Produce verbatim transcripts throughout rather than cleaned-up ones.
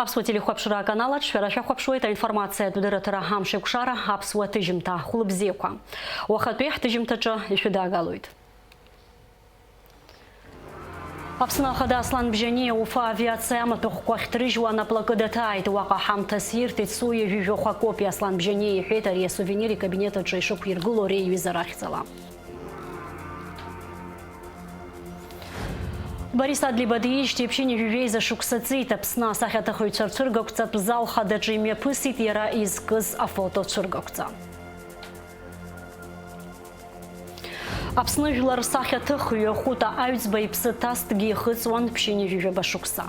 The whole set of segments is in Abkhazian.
Аԥсуа телехәаԥшра аканал аҿы шәара шәахәаԥшуеит аинформациатә дырраҭара Амшеикәшара аԥсуа ҭыжьымҭа. Хәлыбзиақәа. Уахатәи ҳҭыжьымҭаҿы ишәыдаагалоит. Аԥсны Ахада Аслан Бжьаниа уфа авиациа амаҭәахәқәа ахьҭрыжьуа анаплакы даҭааит. Уаҟа ҳамҭас ирҭеит су ҩажәи жәохә акопиа. Аслан Бжьаниа иҳәеит ари асувенир икабинет аҿы ишықәиргыло реиҩызара ахьӡала. Борис Адлеиба диижьҭеи ԥшьынҩажәи жәеиза шықәса ҵит. Аԥсны асахьаҭыхыҩцәа рцәыргақәҵатә зал хадаҿы имҩаԥысит иара изкыз афотоцәыргақәҵа. Аԥсны жәлар рсахьаҭыхҩы Хәыта Аҩӡба иԥсы ҭазҭгьы ихыҵуан ԥшьынҩажәи жәаба шықәса.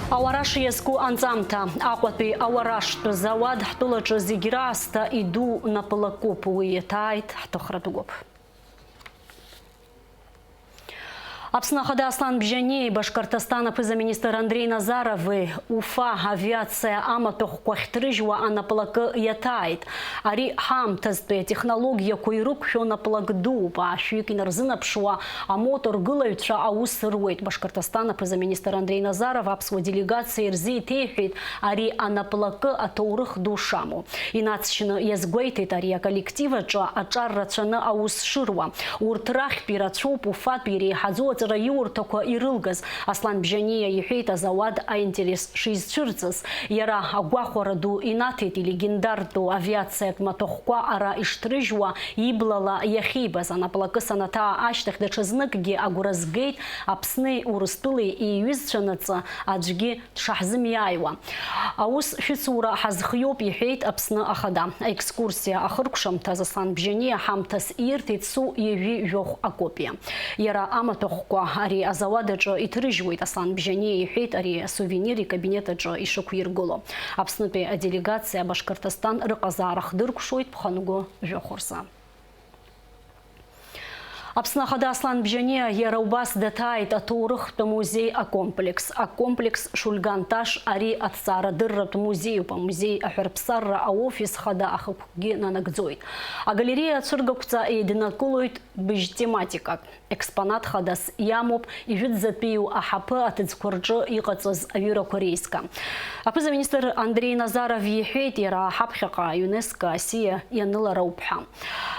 Ауараш иазку анҵамҭа, Аҟәатәи ауараштә зауад ҳтәылаҿы зегь раасҭа иду напылакуп, уи иаҭааит ҳҭыхратә гәыԥ. Аԥсны Ахада Аслан Бжьаниеи Башкортостан аԥыза-министр Андрей Назарови Уфа авиациа амаҭәахәқәа ахьҭрыжьуа анаплакы иаҭааит. Ари ҳаамҭазтәи атехнологиақәа ирықәшәо наплак дууп, аашәҩык инарзынаԥшуа амотор гылаҩцәа аус руеит. Башкортостан аԥыза-министр Андрей Назаров аԥсуа делегациа ирзеиҭеиҳәеит ари анаплакы аҭоурых ду шамоу. Инаҵшьны иазгәеиҭеит ари аколлектив аҿы аҿар рацәаны аус шыруа. Урҭ рахьтә ирацәоуп Уфатәи иреиҳаӡоу аҵараиурҭақәа ирылгаз. Аслан Бжьаниа иҳәеит азауад аинтерес шизцәырҵыз. Иара агәахәара ду инаҭеит илегендартәу авиациатә маҭәахәқәа ара ишҭрыжьуа иблала иахьибаз. Анаплакы санаҭаа ашьҭахь даҽазныкгьы агәра згеит Аԥсни Урыстәылеи иҩызцәа наҵы аӡәгьы дшаҳзымиааиуа. Аус шәыцура ҳазхиоуп, иҳәеит Аԥсны Ахада. Аекскурсиа ахыркәшамҭаз Аслан Бжьаниа ҳамҭас ирҭеит су ҩажәи жәохә акопиа. Иара амаҭәахәқәа ари азауад аҿы иҭрыжьуеит, Аслан Бжьаниа иҳәеит ари асувенир икабинет аҿы ишықәиргыло. Аԥснытәи аделегациа Башкортостан рыҟазаара хдыркәшоит ԥхынгәы жәохә рзы. Аԥсны Ахада Аслан Бжьаниа иара убас даҭааит аҭоурыхтә музеи акомплекс. Акомплекс Шульган Таш ари аҭҵаарадырратә музеиуп, амузеи аҳәарԥсарра аофис хада ахықәкгьы нанагӡоит. Агалереиа ацәыргақәҵа еиднакылоит быжь тематикак. Експонат хадас иамоуп ижәытәӡатәиу аҳаԥы аҭыӡқәа рҿы иҟаҵаз аҩырақәа реизга. Аԥыза-министр Андрей Назаров иҳәеит, иара ҳаԥхьаҟа ЮНЕСКО асиа ианылароуп ҳәа.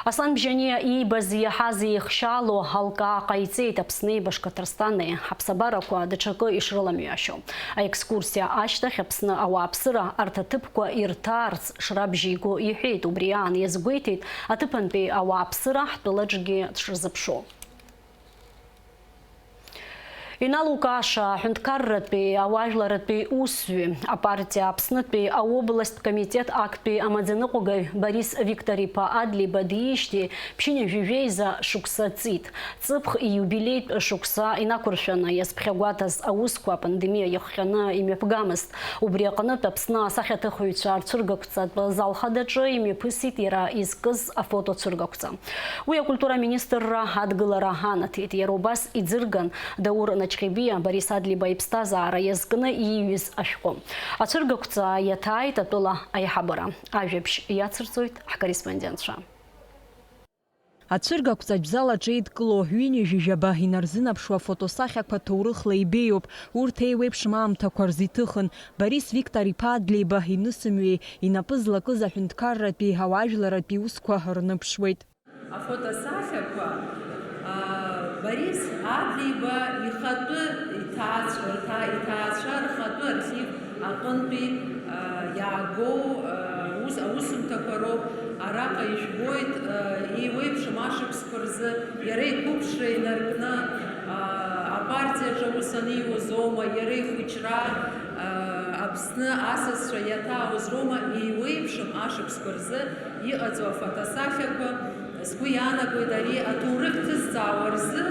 Аслан Бжьаниа иибаз иаҳаз еихшьаало алкаа ҟаиҵеит Аԥсни Башкортостани аԥсабарақәа даҽакы ишрыламҩашьо. Аекскурсиа ашьҭахь Аԥсны ауааԥсыра арҭ аҭыԥқәа ирҭаарц шрабжьеиго иҳәеит, убри аан иазгәеиҭеит аҭыԥантәи ауааԥсыра ҳтәылаҿгьы дшырзыԥшу. Инал Лукаша аҳәынҭқарратәи ауаажәларратәи усзуҩы, апартиа Аԥснытәи аобласттә комитет актәи амаӡаныҟәгаҩ Борис Виктор-иԥа Адлеиба диижьҭеи ԥшьынҩажәи жәеиза шықәса ҵит. Ҵыԥх ииубилеитә шықәса инақәыршәаны иазԥхьагәаҭаз аусқәа апандемиа иахҟьаны имҩаԥгамызт. Убри аҟнытә Аԥсны асахьаҭыхыҩцәа рцәыргақәҵатә зал хадаҿы имҩаԥысит иара изкыз афотоцәыргақәҵа. Уи акультура аминистрра адгылара анаҭеит. Иара убас иӡырган Даур Начхьебиа Борис Адлеиба иԥсҭазаара иазкны ииҩыз ашәҟәы. Ацәыргақәҵа иаҭааит атәыла аиҳабыра. Ажәабжь иацырҵоит ҳкорреспондентцәа. Ацәыргақәҵатә зал аҿы еидкылоу ҩынҩажәи жәаба инарзынаԥшуа афотосахьақәа ҭоурыхла ибеиоуп. Урҭ еиуеиԥшым аамҭақәа рзы иҭыхын. Борис Виктор-иԥа Адлеиба инысымҩеи инапы злакыз аҳәынҭқарратәи ауаажәларратәи усқәа рныԥшуеит. Афотосахьақәа, аа, Борис Адлеиба ихатәы иҭаацәа, рҭаа-, иҭаацәа рхатәы архив аҟынтәи, аа, иаагоу, аа, ус, аусумҭақәа роуп. Араҟа ижәбоит, аа, еиуеиԥшым ашықәсқәа рзы иара иқәыԥшра инаркны, аа, апартиаҿы аус аниуазоума, иара ихәыҷра, аа, Аԥсны асасцәа иаҭаауаз роума, еиуеиԥшым ашықәсқәа рзы иҟаҵоу афотосахьақәа, сгәы иаанагоит, ари аҭоурых ҭызҵаауа рзы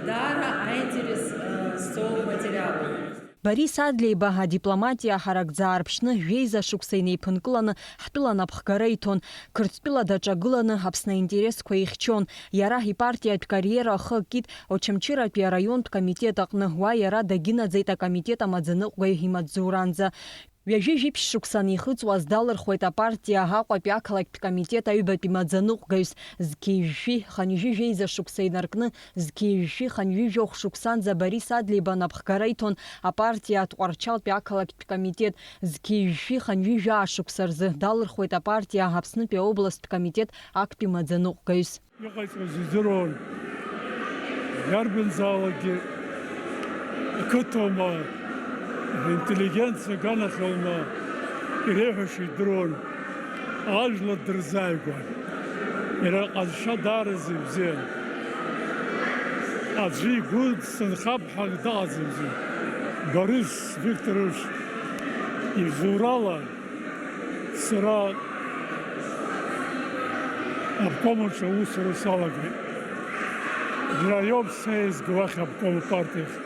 даара аинтерес, э, зҵоу материалуп. Борис Адлеиба адипломатиа ҳаракӡа аарԥшны жәеиза шықәса инеиԥынкыланы ҳтәыла анапхгара иҭон, Қырҭтәыла даҿагыланы Аԥсны аинтересқәа ихьчон. Иара ипартиатә кариера ахы акит Очамчыратәи араионтә комитет аҟны, уа иара дагьынаӡеит акомитет амаӡаныҟәгаҩ имаҵзуранӡа. Ҩажәи жәиԥшь шықәса анихыҵуаз далырхуеит апартиа Аҟәатәи ақалақьтә комитет аҩбатәи маӡаныҟәгаҩс. Зқьи жәшәи хынҩажәи жәеиза шықәса инаркны, зқьи жәшәи хынҩажәи жәохә шықәсанӡа Борис Адлеиба анапхгара иҭон апартиа Тҟәарчалтәи ақалақьтә комитет. Зқьи жәшәи хынҩажәи жәаа шықәса рзы далырхуеит апартиа Аԥснытәи аобласттә комитет актәи маӡаныҟәгаҩс. Иҟаиҵоз идыруан, иарбанзаалакгьы ақыҭаума, интеллигенциа аганахьоума иреиҳәаша идыруан, ажәлар дырзааигәан. Иара иҟазшьа даараӡа ибзиан. Аӡәы игәы дсынхап ҳәа дыҟаӡамзи. Борис Викторович ибзоурала сара обком аҿы аусура салагеит. Иара иоуп сеизга уахь обком апартиахь.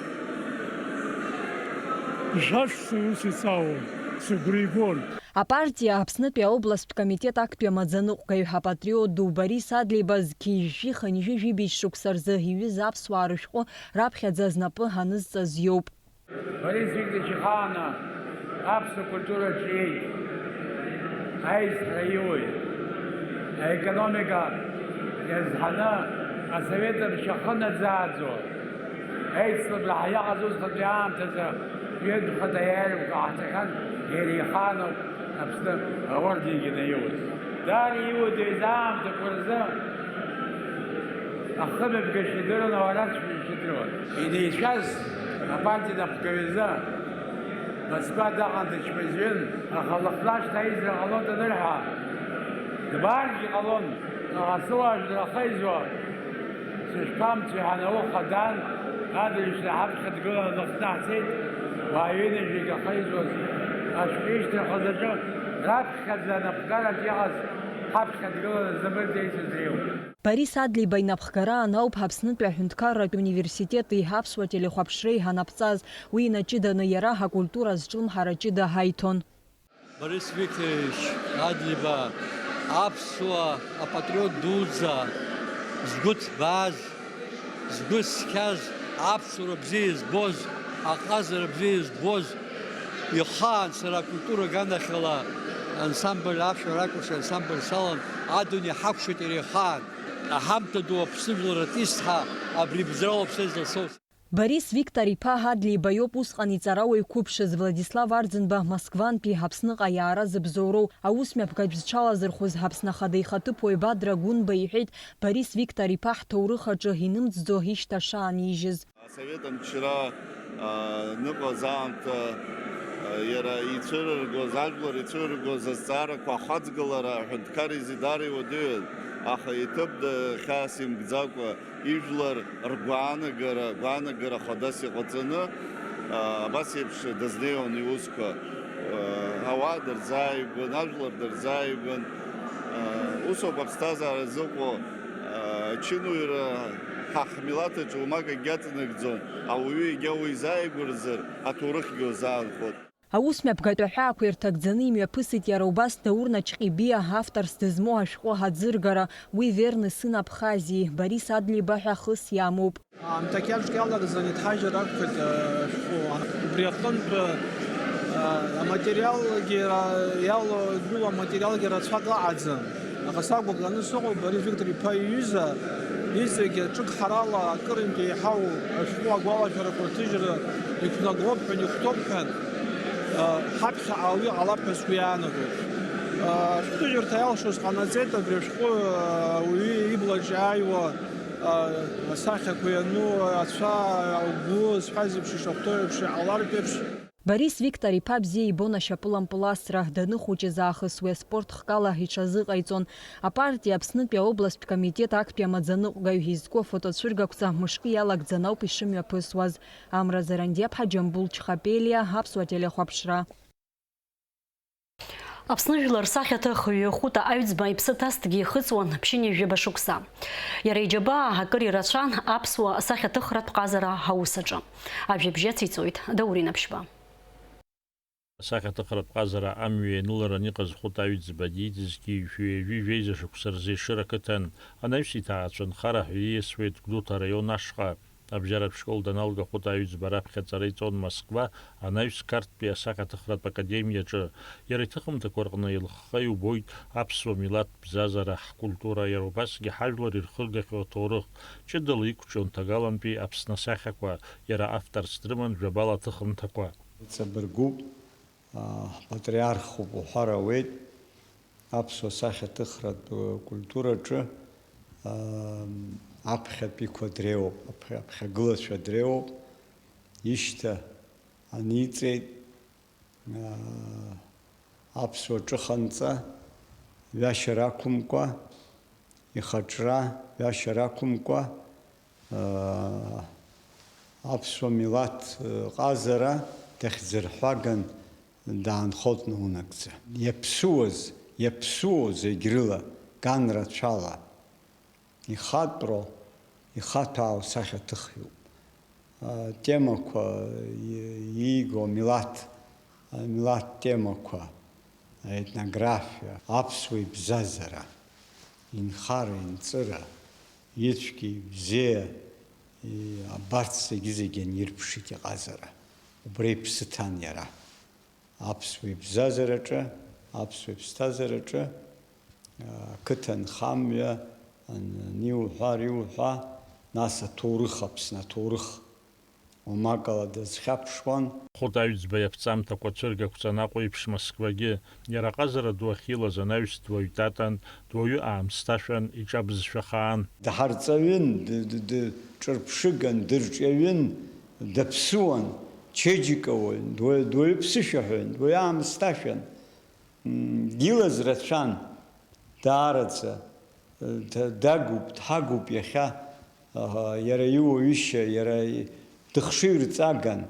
Жәашықәса ус ицаауан, сыгәра игон. Апартиа Аԥснытәи аобласттә комитет актәи амаӡаныҟәгаҩ, апатриот ду Борис Адлеиба зқьи жәшәи хынҩажәи жәибжь шықәса рзы иҩыза аԥсуаа рышәҟәы раԥхьаӡа знапы анызҵаз иоуп. Борис Викторович ихааны аԥсуа культураҿы иеит, аизҳара иуеит, аекономика иазҳаны асовет мчы ахы наӡааӡо, аицлабра ҳәа иаҟаз усҟантәи аамҭазы ҩынтә-хынтә аиааирақәа ҟаҳҵахьан, иара ихаануп Аԥсны аорденгьы наиуз. Даара иуадаҩыз аамҭақәа рзы ахымҩаԥгашьа идыруан, ауаа рацәажәашьа идыруан. Инеицәаз апартиа напхгаҩ изы Москва даҟан дычмазаҩын, аха Лыхнашҭа аизара ҟалоит анырҳәа, дбааргьы ҟалон, аха сыуаажәлар ахы изуа сышԥамцои ҳәа ауха даан, адырҩаҽны ҳаԥхьа дгыланы Лыхны ҳцеит, уаа ҩынҩажәик ахы изуаз ашәҟәы ишьҭырхыз аҿы раԥхьаӡа анапхгараҿ иҟаз ҳаԥхьа дгыланы зымырӡ еицызреиуан. Борис Адлеиба инапхгараан ауп Аԥснытәи аҳәынҭқарратә университети аԥсуа телехәаԥшреи ҳанаԥҵаз, уи инаҷыданы иара ҳакультура азҿлымҳара ҷыда ҳаиҭон. Борис Викторович Адлеиба аԥсуа апатриот дуӡӡа, згәы ҭбааз, згәы цқьаз, аԥсуара бзиа избоз, аҟазара бзиа избоз, ихаан сара акультура аганахьала ансамбль, аԥсуа ракәырши ансамбль салан, адунеи ҳақәшәеит иара ихаан. Аҳамҭа ду Аԥсны жәлар артист ҳәа абри бзоурала са изласоуз. Борис Виктор-иԥа Адлеиба иоуп усҟан иҵарауаҩ қәыԥшыз Владислав Арӡынба Москвантәи Аԥсныҟа иаара зыбзоуроу, аус мҩаԥгатә зҽалазырхәыз Аԥсны Ахада ихаҭыԥуаҩ Бадра Гәынба иҳәеит, Борис Виктор-иԥа ҳҭоурых аҿы инымҵӡо ишьҭа шаанижьыз. Асовет амчра, а, ныҟаз аамҭа, а, иара ицәырыргоз, ажәлар ицәырыргоз азҵаарақәа ахаҵгылара аҳәынҭқар изы даара иуадаҩын, аха иҭыԥ да-, хьаас имкӡакәа, ижәлар ргәаанагара, гәаанагара хадас иҟаҵаны, а, абас еиԥш дазнеиуан иусқәа. А, ауаа дырзааигәан, ажәлар дырзааигәан. А, усоуп аԥсҭазаара зыҟоу. А, ачынуаҩра ҳа ҳмилаҭ аҿы уамак акгьы аҵанакӡом, ауаҩы егьа уизааигәарзар, аҭоурыхгьы узаанхоит. Аус мҩаԥгатә аҳәаақәа ирҭагӡаны имҩаԥысит иара убас Даур Наҷҟьебиа авторс дызмоу ашәҟәы аӡыргара, уи Верны сын Абхазии, Борис Адлеиба ҳәа хыс иамоуп. Аамҭа қьаҿк иалагӡаны иҭҳажьыр акәхеит, э, ашәҟәы. Убри аҟынтә, э, аматериалгьы ра-, иалоу, игылоу аматериалгьы рацәак ыҟаӡам. Аха сагәыбӷаны сыҟоуп, Борис Виктор-иԥа иҩыза иҵегь ҿык ҳарала акырынтә еиҳау ашәҟәы агәалашәарақәа рҭыжьра иқәнагоуп ҳәа, ихәҭоуп ҳәа, ҳаԥхьаҟа ауаҩы ҟалап ҳәа сгәы иаанагоит. Ашәҟәҭыжьырҭа иалшоз ҟанаҵеит, абри ашәҟәы ауаҩы иблаҿ иааиуа асахьақәа иану, ацәа, агәы зҳәаз еиԥш, ишахәҭоу еиԥш, иҟалартә еиԥш. Борис Виктор-иԥа бзиа ибон ашьапылампыласра, даныхәыҷыз аахыс уи аспорт хкала иҽазыҟаиҵон. Апартиа Аԥснытәи аобласттә комитет актәи амаӡаныҟәгаҩ изку афотоцәыргақәҵа мышкы иалагӡан ауп ишымҩаԥысуаз. Амра Зарандиаԥҳа, Џьамбул Чхапелиа, Аԥсуа телехәаԥшра. Аԥсны жәлар сахьаҭыхҩы Хәыта Аҩӡба иԥсы ҭазҭгьы ихыҵуан ԥшьынҩажәаба шықәса. Иара иџьабаа акыр ирацәан аԥсуа сахьаҭыхратә ҟазара аус аҿы. Ажәабжь ациҵоит Даур Инаԥшьба. Асахьаҭыхратә ҟазара амҩа ианыларан иҟаз Хәыта Аҩӡба диит зқьи жәшәи ҩажәи жәеиза шықәса рзы Ешыра ақыҭан, анаҩс иҭаацәа нхара ҳәа ииасуеит Гәдоуҭа араион ашҟа. Абжьаратә школ даналга Хәыта Аҩӡба раԥхьаҵара иҵон Москва анаҩс Қарҭтәи асахьаҭыхратә академиаҿы. Иара иҭыхымҭақәа рҟны еилыхха иубоит аԥсуа милаҭ бзазара, ҳкультура, иара убасгьы ҳажәлар ирхыргахьоу аҭоурых. Ҷыдала иқәҿион ҭагалантәи Аԥсны асахьақәа, иара авторс дрыман жәабала аҭыхымҭақәа. Иҵабыргуп, аа, ҳпатриархуп уҳәар ауеит. Аԥсуа сахьаҭыхратә культураҿы, аа, аԥхьатәиқәа дреиуоуп, аԥхьа-, аԥхьагылацәа дреиуоуп. Ишьҭа аниҵеит, аа, аԥсуа ҿыханҵа ҩашьара ақәымкәа, ихаҿра ҩашьара ақәымкәа, аа, аԥсуа милаҭ, ы, ҟазара дахьӡырҳәаган даанхоит наунагӡа. Иаԥсуаз, иаԥсуоу зегь рыла, ган рацәала, ихатәроу, ихаҭәаау сахьаҭыхҩуп. А, темақәа и-, ииго милаҭ, а, милаҭ темақәа, аетнографиа, аԥсуа ибзазара, инхара, инҵыра, ицәгьа, ибзиа, и-, абарҭ зегьы-зегьы анирԥшит иҟазара. Убра иԥсы ҭан иара. Аԥсуа ибзазараҿы, аԥсуа иԥсҭазаараҿы, ақыҭанхамҩа ан-, аниуҳәа, ариуҳәа, нас аҭоурых, Аԥсны аҭоурых уамакала дазхьаԥшуан. Хәыта Аҩӡба иаԥҵамҭақәа цәыргақәҵан Аҟәа еиԥш Москвагьы, иара аҟазара ду ахьилаз анаҩс дуаҩ татан, дуаҩы аамсҭашәан, иҿабызшәа хаан. Дҳарҵаҩын, д-, д-, д-, ҿырԥшыган, дырҿиаҩын, даԥсыуан, чеиџьыкауаҩын, дуаҩ-, дуаҩԥсышәаҳәаҩын, дуаҩы аамсҭашәан. М, илаз рацәан, даараӡа, д-, дагуп, дҳагуп иахьа, аҳа, иара иуаҩышьа, иара и-, дыхшыҩрҵаган.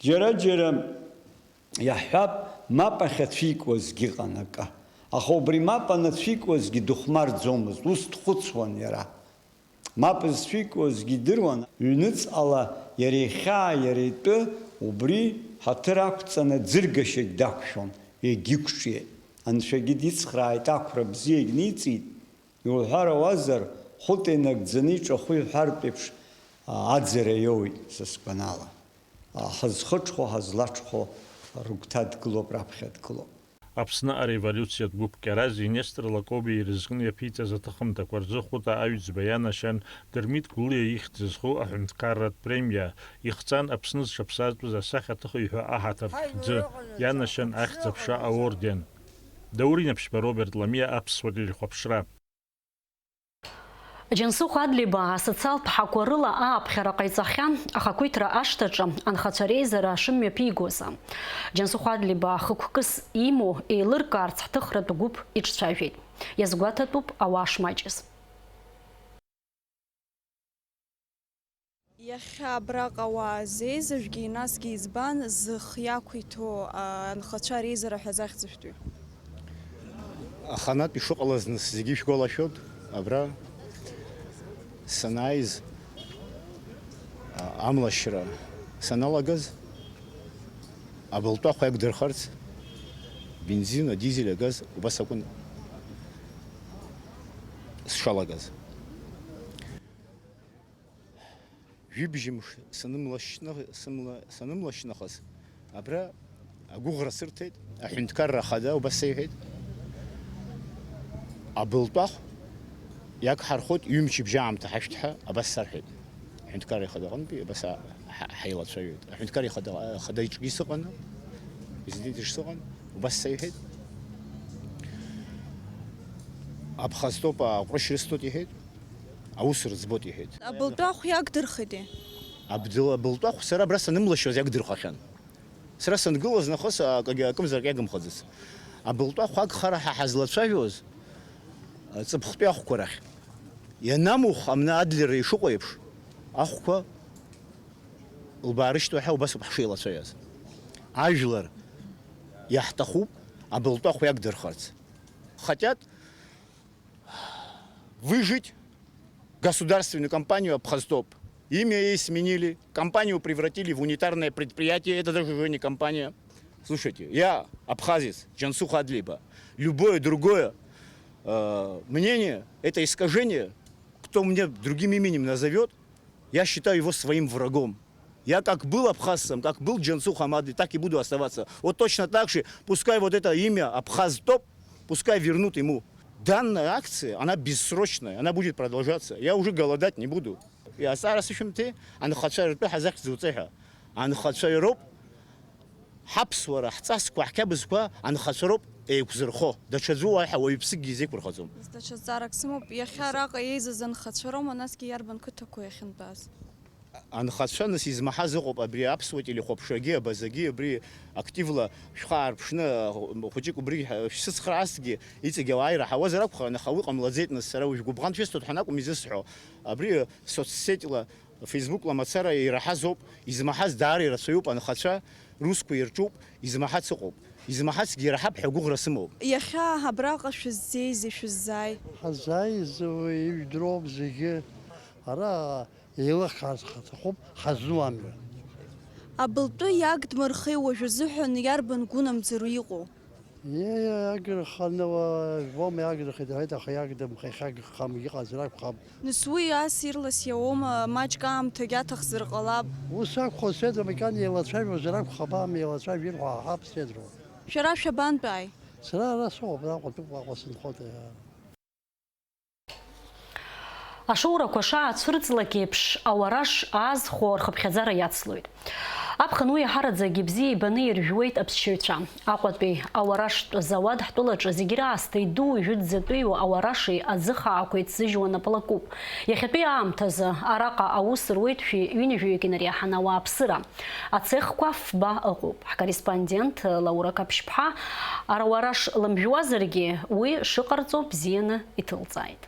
Џьара-џьара иаҳҳәап, мап ахьацәикуазгьы ыҟан акы. Аха убри мап анацәикуазгьы дыхәмарӡомызт, ус дхәыцуан иара. Мап зцәикуазгьы идыруан, ҩныҵҟала иара ихьаа, иара итәы убри ҳаҭыр ақәҵаны аӡыргашьагь дақәшәон, егьиқәҿиеит. Анцәагьы дицхрааит, ақәра бзиагь ниҵит. Иуҳәар ауазар, Хәыта инагӡаны иҿахәы иҳәартә еиԥш, а, аӡара иоуеит, са сгәанала. А, ҳазхыҽхәо, ҳазлаҽхәо рыгәҭа дгылоуп, раԥхьа дгылоуп. Аԥсны ареволиуциатә гәыԥ Кьарази Нестор Лакобиа ирызкны иаԥиҵаз аҭыхымҭақәа рзы Хәыта Аҩӡба ианашьан Дырмит Гәлиа ихьӡ зху аҳәынҭқарратә премиа, ихҵан Аԥсны зҽаԥсазтәыз асахьаҭыхҩы ҳәа аҳаҭыртә хьӡы, ианашьан Ахьӡ-аԥша аорден. Даур Инаԥшьба, Роберт Ламиа, Аԥсуа телехәаԥшра. Џьансыхә Адлеиба асоциалтә ҳақәа рыла ааԥхьара ҟаиҵахьан ахақәиҭра ашҭаҿы анхацәа реизара шымҩаԥигоз. Џьансыхә Адлеиба хықәкыс имоу еилыркаарц ҳҭыхратә гәыԥ иҿцәажәеит. Иазгәаҭатәуп ауаа шмаҷыз. Иахьа абраҟа ауаа зеизыжәгеи, насгьы избан зых иақәиҭу, а, анхацәа реизара ҳәа захьӡышәтәи? Аханатә ишыҟалаз нас зегьы ишәгәалашәоит, абра санааиз, а, амлашьра саналагаз, абылтәахә иагдырхарц, бензин, адизель агаз убас акәын сшалагаз. Жәибжьымш санымлашьны-, сымла-, санымлашь нахыс, абра агәыӷра сырҭеит, аҳәынҭқарра ахада убас сеиҳәеит, абылтәахә иагҳархоит, ҩымчыбжьа аамҭа ҳашәҭ ҳәа абас сарҳәеит. Аҳәынҭқарра ихадаҟынтәи абас а-, ҳа-, ҳаилацәажәоит. Аҳәынҭқарра ихада-, ахада иҿгьы сыҟаны, президент ишсыҟан, убас сеиҳәеит. Аԥхазтәоуп, аҟәрышь рысҭоит иҳәеит. Аус рыӡбоит, иҳәеит. Абылтәахә иагдырхеитеи? Абдыл-, абылтәахә сара абра санымлашьуаз иагдырхахьан. Сара сангылаз нахыс акагьы, акымзарак иагымхаӡац. Абылтәахә агхара ҳәа ҳазлацәажәоз, ҵыԥхтәи ахәқәа рахь. Ианамух, амна Адлер ишыҟоу еиԥш, ахәқәа лбаарышьҭуа ҳәа убас ауп ҳшеилацәажәаз. Ажәлар иаҳҭахуп абылтәахә иагдырхарц. Хотят выжить государственную компанию «Абхазтоп». Имя ей сменили, компанию превратили в унитарное предприятие, это даже уже не компания. Слушайте, я абхазец, Джансух Адлиба. Любое другое, э, мнение, это искажение. Кто мне другим именем назовет, Я считаю его своим врагом. Я как был абхазцем, как был Джансу Хамади, так и буду оставаться. Вот точно так же, пускай вот это имя Абхаз Топ, пускай вернут ему. Данная акция, она бессрочная, она будет продолжаться. Я уже голодать не буду. Иазҵаара сышәымҭеи, анхацәа ртәы ҳазахьӡуҵеи ҳәа. Анхацәа роуп, ҳаԥсуара, ҳҵасқәа, ҳқьабзқәа анхацәа роуп еиқәзырхо. Даҽаӡәы уаҳа уаҩԥсыкгьы изеиқәырхаӡом. Даҽа зҵаарак сымоуп, иахьа араҟа еизаз анхацәа роума, насгьы иарбан қыҭақәа иахьынтәааз? Анхацәа, нас, измаҳаз ыҟоуп, абри аԥсуа телехәаԥшрагьы, абазагьы, абри активла шәхы аарԥшны, хәыҷык убри шәсыцхраазҭгьы, иҵегь ауаа ираҳауазар акәхарын, аха уи ҟамлаӡеит, нас, сара уажә гәыбӷан шәысҭоит ҳәа акәым изысҳәо. Абри соцсетьла, Facebook-ла мацара ираҳаз ауп, измаҳаз даара ирацәаҩуп анхацәа, русқәа ирҿуп, измаҳац ыҟоуп. Измаҳацгьы ираҳап ҳәа агәыӷра сымоуп. Иахьа абраҟа шәыззеизеи, шәыззааи? Ҳазааиз уи ижәдыруоуп зегьы. Ара еилыхкаарц ҳаҭахуп ҳазну амҩа. Абылтәы иагдмырхеи уажә азыҳәан иарбан гәынамӡару иҟоу? Иагырханы уа, жәбома, иагырхеит, аҳәеит, аха иагдымхеи, иахьагхам, иҟазар акәхап. Нас уи ас ирлас иауоума, маҷк аамҭагь аҭахзар ҟалап? Ус акәхо, сеидру макьана еилацәажәозар акәхап, аамҭа еилацәажәар ҳәа аҳап, сеидру. Шәара шәабантәааи? Сара ара сыҟоуп, Аҟәатәык Аҟәа сынхоит, иа. Ашоурақәа шаацәырҵлак еиԥш, ауараш аазхәо рхыԥхьаӡара иацлоит. Аԥхын уи иаҳараӡак ибзиа ибаны иржәуеит аԥсшьаҩцәа. Аҟәатәи ауараштә зауад ҳтәылаҿы зегь раасҭа идуу ижәытәӡатәиу ауараши аӡы хаақәеи ҭзыжьуа напы лакуп. Иахьатәи аамҭазы араҟа аус руеит шәи ҩынҩажәаҩык инареиҳаны ауааԥсыра. Ацехқәа фба ыҟоуп. Ҳкорреспондент Лаура Қаԥшьԥҳа ара ауараш лымжәуазаргьы, уи шыҟарҵо бзианы иҭылҵааит.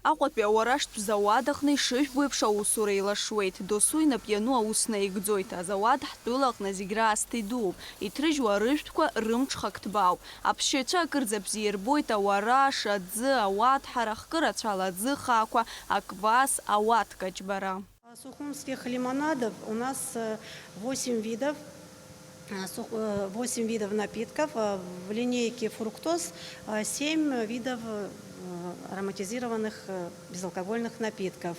Аҟәатәи ауараштә зауад аҟны ишыжәбо еиԥш аусура еилашуеит, досу инап иану аус наигӡоит. Азауад ҳтәыла аҟны зегь раасҭа идууп, иҭрыжьуа арыжәтәқәа рымҽхак ҭбаауп. Аԥсшьаҩцәа акырӡа бзиа ирбоит ауараш, аӡы, ауаҭҳара, хкы рацәала аӡы хаақәа, аквас, ауатка џьбара. Сухумских лимонадов у нас, э, восемь видов, э, сух-, э, восемь видов напитков, э, в линейке фруктоз, э, семь видов, э, ароматизированных, э, безалкогольных напитков.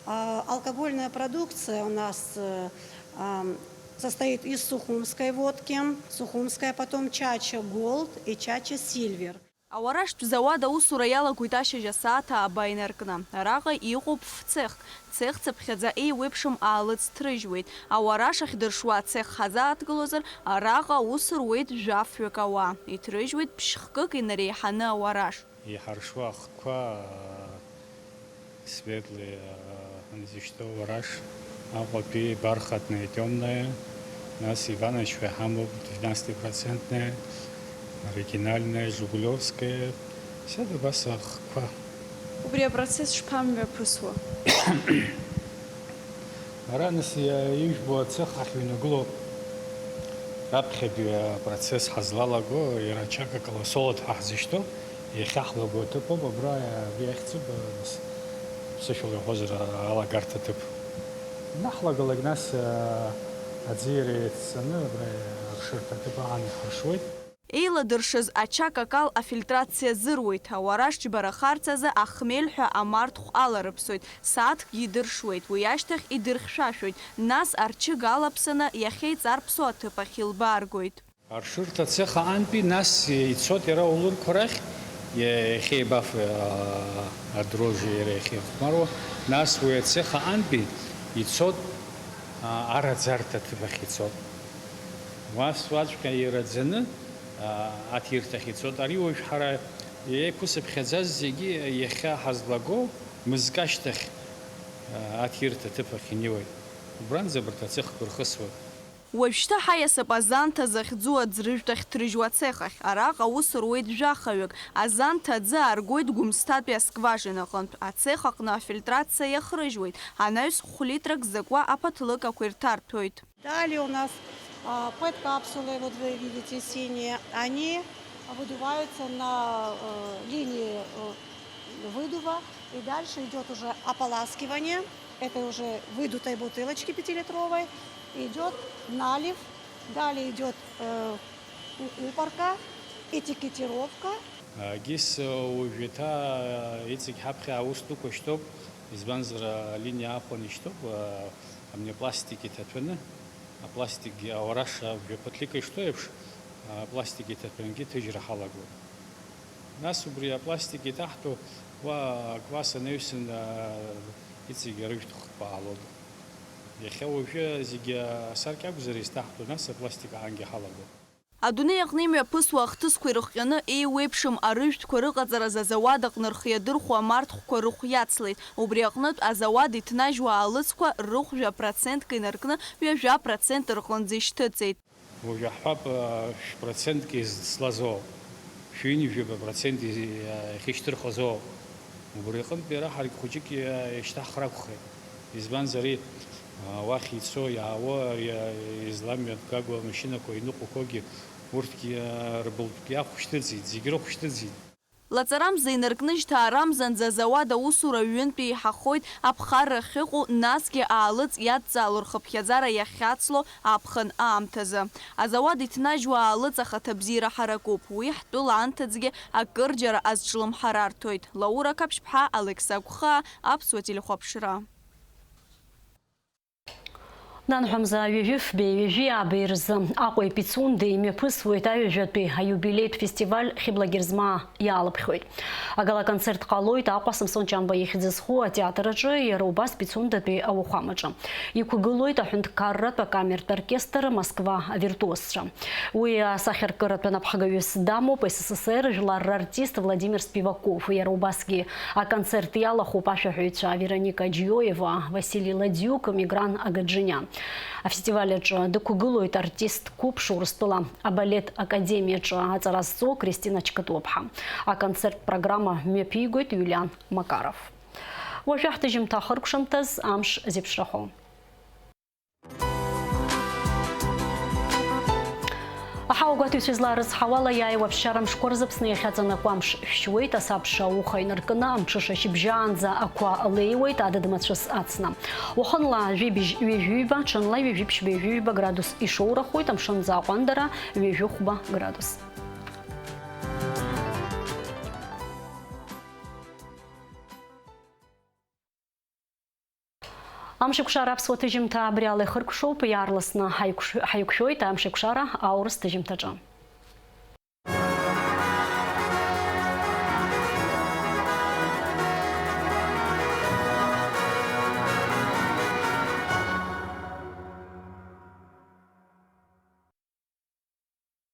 А, алкогольная продукция у нас, э, ам, состоит из сухумской водки, сухумская, потом Чача Голд и Чача Сильвер. Ауараштә зауад аусура иалагоит ашьыжь асааҭ ааба инаркны. Араҟа иҟоуп фцехк. Цех цыԥхьаӡа еиуеиԥшым аалыҵ ҭрыжьуеит. Ауараш ахьдыршуа ацех ҳазааҭгылозар, араҟа аус руеит жәафҩык ауаа. Иҭрыжьуеит ԥшь-хкык инареиҳаны ауараш. Иҳаршуа ахқәа, светлые, а, изышьҭоу ауараш, Аҟәатәи бархатная, тёмная, нас Иванычҳәа иҳамоуп, двенадцатипроцентная, оригинальная, жигулевская, всё это убас ахқәа. Убри апроцесс шԥамҩаԥысуа? Ара, нас, иа-, ижәбо ацех ахь иҩнагылоуп. Раԥхьатәи апроцесс ҳазлалаго, иара ачакакала солод ҳәа ҳзышьҭоу, иахьа ҳлаго аҭыԥоуп, абра, абри ахьӡуп, нас, ԥсышәала иҳәозар, алагарҭа ҭыԥ. Ианаҳлагалак, нас, а, аӡиара еиццаны, абра аршырҭа аҭыԥ аан иҳаршуеит. Еиладыршаз ачакакал афильтрациа зыруеит, ауараш џьбарахарц азы ахмель ҳәа амарҭхә аларыԥсоит, сааҭкгьы идыршуеит, уи ашьҭахь идырхьшәашәоит, нас арчыг алаԥсаны иахьеиҵарԥсо аҭыԥ ахь илбааргоит. Аршырҭа ацех аҟантәи нас ицоит иара аулырқәа рахь, иа-, иахьеибафо, а, адрожжи иара иахьихәмаруа, нас уи ацех аҟантәи ицоит, а, араӡарҭа аҭыԥ ахь ицоит. Уас уаҵәҟьа ираӡаны, а, аҭирҭахь ицоит. Ари уажә ҳара еиқәсыԥхьаӡаз зегьы иахьа ҳазлаго мызкы ашьҭахь, а, аҭирҭа аҭыԥ ахь инеиуеит. Убранӡа абарҭ ацехқәа ирхысуеит. Уажәшьҭа ҳаиасып Азанҭа захьӡу аӡрыжәтә ахьҭрыжьуа ацех ахь. Араҟа аус руеит жәахаҩык. Азанҭа аӡы ааргоит Гәымсҭатәи аскважина аҟынтә. Ацех аҟны афильтрациа иахрыжьуеит. Анаҩс хә-литрак закәа аԥаҭлыкақәа ирҭарҭәоит. Далее у нас, а, пэт-капсулы, вот вы видите, синие. Они выдуваются на, э, линии, э, выдува. И дальше идёт уже ополаскивание этой уже выдутой бутылочки пятилитровой. Идёт налив. Далее идёт, э, у-, упорка, этикетировка. Гис уажәы еиҭа иҵегь ҳаԥхьа аус дуқәа шьҭоуп, избанзар алиниа аахәаны ишьҭоуп, амни апластик иҭаҭәаны, апластик ауараша жәа ԥыҭлика ишҭоу еиԥш, апластик иҭаҭәангьы ҭыжьра ҳалагоит. Нас убри апластик иҭаҳтәу уа класс анаҩсан иҵегь арыжәтә хкқәа аалоуп. Иахьа уажәы зегьы асаркьа акәзар изҭаҳтәу, нас апластик аангьы ҳалагоит. Адунеи аҟны имҩаԥысуа ахҭысқәа ирыхҟьаны еиуеиԥшым арыжәтәқәа рыҟаҵараз азауад аҟны рхы иадырхәо амарҭхәқәа рыхә иацлеит. Убри аҟнытә, азауад иҭнажьуа аалыҵқәа рыхә жәа процентк инаркны, ҩажәа процент рҟынӡа ишьҭыҵит. Уажә аҳҳәап, шә-процентк излазо, шәҩынҩажәаба процент из-, иахьышьҭырхызо. Убри аҟынтә иара ҳаргь хәыҷык иа-, ишьҭаҳхыр акәхеит. Избанзар, ари, а, уахь ицо, иаауа, ари, а, изламҩаԥгагоу амашьынақәа иныҟәақәогьы, урҭгьы, а, рбылтәгьы ахә шьҭыҵит, зегь рыхә шьҭыҵит. Лаҵарамза инаркны жьҭаарамзанӡа азауад аусура ҩынтә еиҳахоит аԥхарра ахьыҟоу, насгьы аалыҵ иадҵаало рхыԥхьаӡара иахьацло аԥхын аамҭазы. Азауад иҭнажьуа аалыҵ ахаҭабзиара ҳаракуп, уи ҳтәыла анҭыҵгьы акырџьара азҿлымҳара арҭоит. Лаура Қаԥшьԥҳа, Алекса Гәхаа, Аԥсуа телехәаԥшра. Нанҳәамза ҩажәи фбеи, ҩажәи аабеи рзы Аҟәеи Пицундеи имҩаԥысуеит аҩажәатәи аиубилеитә фестиваль Хьыбла Герзмаа иаалыԥхьоит. Агала-концерт ҟалоит Аҟәа Самсон Ҷамба ихьӡ зху атеатр аҿы, иара убас Пицундатәи ауахәамаҿы. Иқәгылоит аҳәынҭқарратә акамертә оркестр Москва авиртуозцәа. Уи асахьаркыратә анапхгаҩыс дамоуп С С С Р жәлар рартист Владимир Спиваков, иара убасгьы аконцерт иалахәуп ашәаҳәаҩцәа Вероника Џьиоева, Васили Ладиук, Мигран Агаџиниа. Афестиваль аҿы дықәгылоит артист қәыԥш, Урыстәыла абалет академиаҿы аҵара зҵо Кристина Чкытуаԥҳа. Аконцерттә программа мҩаԥигоит Иулиан Макаров. Уажәы ҳҭыжьымҭа ахыркәшамҭаз амш зеиԥшрахо. Аҳауагәаҭаҩцәа излаарыцҳауала, иааиуа аԥсшьара мшқәа рзы Аԥсны иахьаҵанакуа амш шәшьуеит, асабша ауха инаркны амҽыша шьыбжьаанӡа ақәа леиуеит, адыд-мацәыс ацны. Уахынла жәибжь ҩажәиҩба, ҽынла ҩажәиԥшьба-ҩажәиҩба градус ишоурахоит, амшынӡы аҟәандара ҩажәихәба градус. Амшеикәшара аԥсуа ҭыжьымҭа абри ала ихыркәшоуп, иаарласны ҳаиқәшә-, ҳаиқәшәоит Амшеикәшара аурыс ҭыжьымҭаҿы.